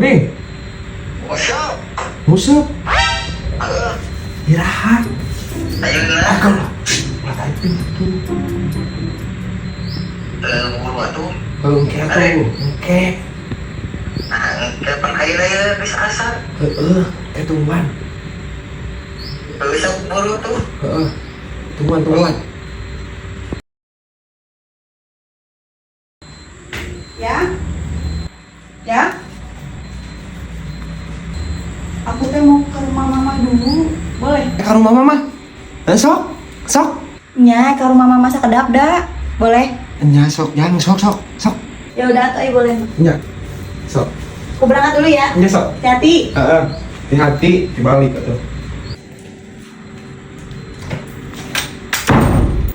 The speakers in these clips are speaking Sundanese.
Ding. What's up? Nguseup. Heeh. Iraha. Ayeuna. Agak lah. Ulah typing tuh. Buru atuh. Heuh, engke atuh. Engke. Nah, engke pan ayeuna ye geus asar. Heeh, engke tungguan. Heuh, sok buru tuh. Heeh. Tungguan, tungguan. Ya? Ya? Aku teh mau ke rumah mama dulu, boleh? Ke rumah mama. Eh, sok. Sok. Nya, ke rumah mama sakedap dah. Boleh? Nya sok, yang sok sok sok. Ya udah atuh, boleh. Nya. Sok. Aku berangkat dulu ya. Nya sok. Hati-hati. Heeh. Hati-hati dibalik atuh.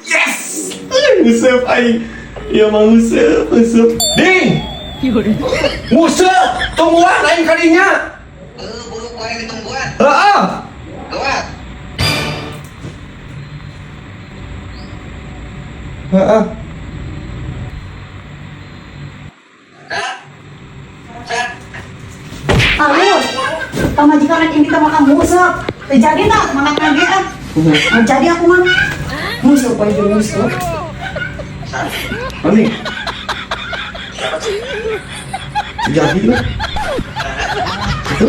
Yes! Nguseup aing. Iya mah nguseup, nguseup. Ding. Nguseup, tungguan aing kadinya. Heuh, buru ku aing ditungguan. Heeh. Gawat. Heeh. Hah? Sat. Alus, pamajikan rek ini sama kamu nguseup. Teu jadi tak makan lagi ah. Mau jadi aku mah. Nguseup aja nguseup. Sat. Ani. Jadi lah. Itu.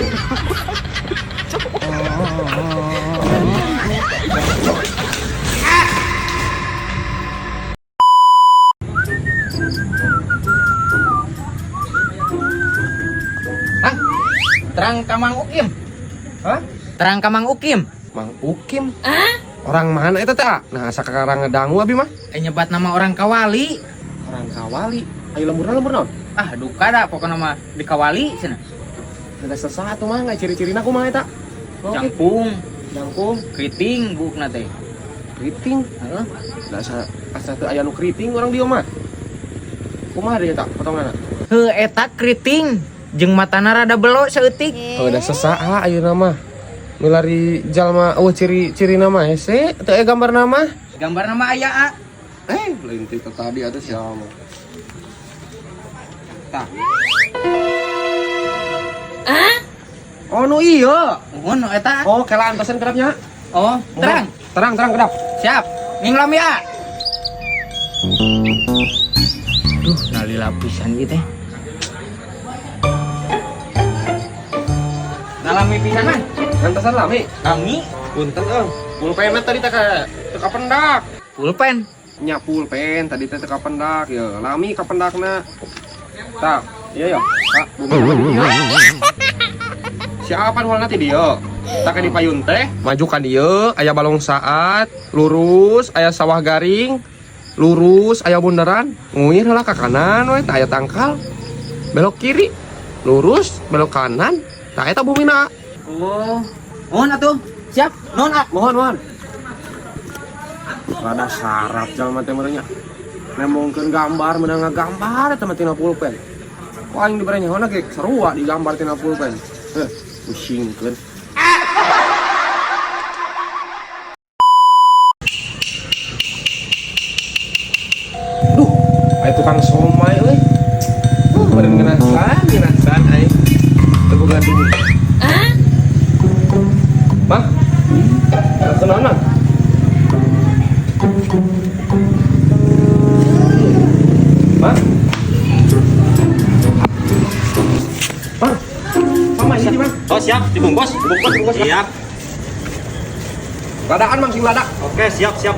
Hah? Terang ka Mang Ukim. Hah? Terang ka Mang Ukim. Mang Ukim. Orang mana itu teh? Nah, sakarang ngedangu abi mah. Eh, nyebat nama orang Kawali. Orang Kawali. Ayo lemburna lembur naon? Ah, duka dah pokoknya mah di Kawali cenah. Ada sesat tuh mah nggak ciri-cirina kumaha eta? Oke. Jangkung, Jangkung, keriting buukna teh. keriting. Heeh. Da asa asa teu aya nu keriting orang dieu mah. Kumaha deui eta potonganna? Heuh eta keriting jeung matana rada belo saeutik. Oh, da sesa ah ayeuna mah. Milari jalma eueuh ciri-ciri nama hese teu aya gambar nama. Gambar nama aya a. Eh, lain ti tadi atuh siapa mah. Tah. Oh, nu iya. Oh, nu eta. Oh, kela antosan kedapnya. Oh, terang. Terang, terang kedap. Siap. Nginglam ya. Duh, nalila pisan ieu teh. Nalami pisan mah. Antosan lami. Kami Punten euy. Pulpenna tadi teh ka teu kapendak. pulpen. Nya pulpen tadi teh teu kapendak ya. Lami kapendakna. Tah, iya ya. Kak, bumi. Siapa nu ti dieu? Tak di payun teh, maju ka dieu, aya balong saat, lurus, aya sawah garing, lurus, aya bundaran, nguir heula ka kanan we, tah aya tangkal. Belok kiri, lurus, belok kanan, tah eta bumina. Oh, mohon atuh. Siap, nuhun ah. Mohon, mohon. Rada sarap jalma teh meureun nya. Nembongkeun gambar meunang ngagambar eta mah tina pulpen. Kok aing dibere nyaho ge sarua digambar tina pulpen. Heh, pusingkeun. Duh, aya tukang somai euy. Meureun ngeunasan, ngeunasan aing. Teu boga duit. Mah? Kunaon, Mang? Mang? Mang? Mama ini, Mang. Oh siap, dibungkus, Dibungkus, dibungkus. Siap. Ladaan, Mang, sing lada. Oke, siap, siap.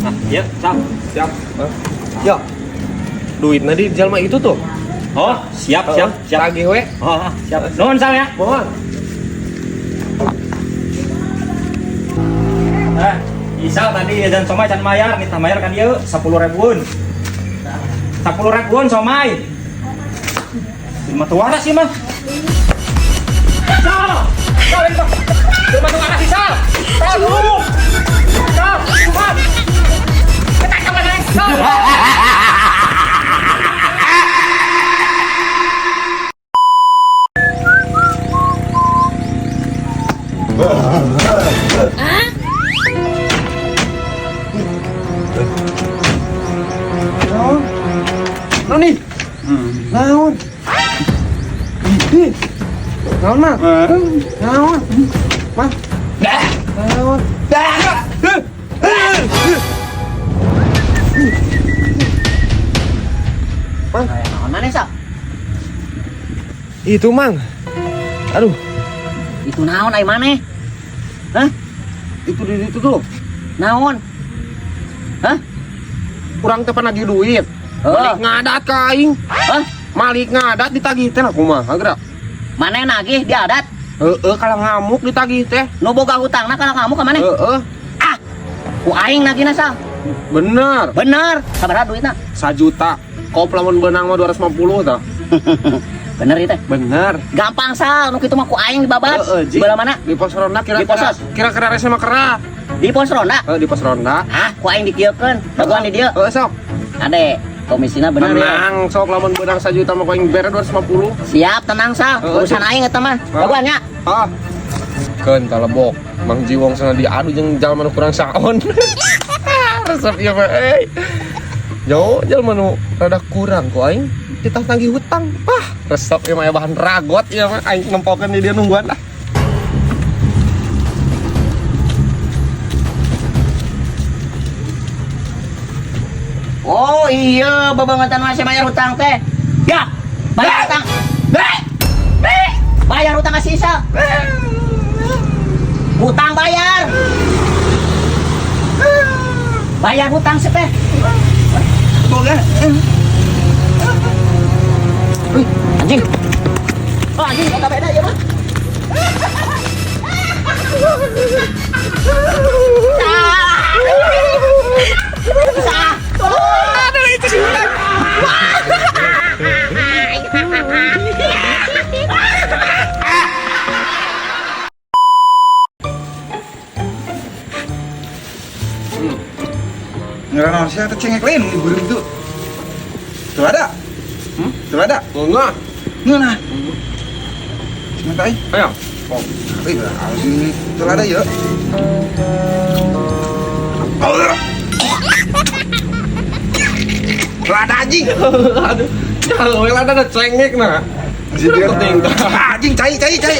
Nah, ya, siap. Siap. Hah? Ya. Duitnya di jalma itu tuh. Oh, siap, siap, siap. Tagih we. Oh, siap. Nuhun sal ya. Mohon. Nah, Isal tadi dan somai can mayar, minta mayar kan dia 10 ribuan. 10 ribuan somai. Lima tuara sih mah. Sal! Sal, ini mah. Lima tuara sih, Sal. Sal, dulu. Sal, cepat. Ketangkap lagi, Sal. Naon nih? Naon? Ih. Naon, Mang? Naon? Mang. Naon? Mang. Naon maneh Sal? Itu, Mang. Aduh, Itu naon ai maneh? Hah? itu di itu tuh. Naon? Hah? Kurang teh nagih duit. Heeh. Malik ngadat ka aing. Hah? Malik ngadat ditagih teh lah kumaha geura. Maneh nagih diadat? Heeh, kalau ngamuk ditagih teh. Nu boga hutangna kana kamu ka maneh? Heeh, Ah. Ku aing nagihna Sal. bener. Bener. Sabaraha duitna? 1 juta. Kop lamun beunang mah 250 tah. Bener ieu teh. Bener. Gampang Sal, nu kitu mah ku aing dibabat. Heeh, Di belah mana? Di pos ronda Di kira-kira. pos. Kira-kira rese mah kerah. Di pos ronda. Heeh, di pos ronda. Ah, ku aing dikieukeun. Dagoan di dieu. Heeh, sok. Ade, komisina bener ya. Tenang, sok lamun beunang 1 juta mah ku aing bere 250. Siap, tenang Sal. Heeh, Urusan aing eta mah. Dagoan nya. Ah. Keun talebok. Mang Jiwong sana diadu jeung jalma nu kurang saon. Resep ieu mah euy. Jauh jalma nu rada kurang ku aing ditah tagih hutang. Wah, resep ieu mah aya bahan ragot ieu mah aing nempokeun di dieu nungguan lah. Oh iya, bebangetan masih bayar hutang teh. Ya, bayar hutang. Bayar hutang kasih Sal. Hutang bayar. Bayar hutang sih teh. Boga. Wih, anjing. Oh, anjing, kata beda ya mah. Bisa. Aduh, itu sih hutang. Ngeran sih atau cengek lain di burung itu. Tuh ada. Tuh ada. Enggak. Ngeunah. Cuma tai. Ayo. Oh, ih, anjing. Tuh ada ya. Lada anjing. Aduh. Kalau ada cengek nah. Anjing, Penting. Anjing cai cai cai.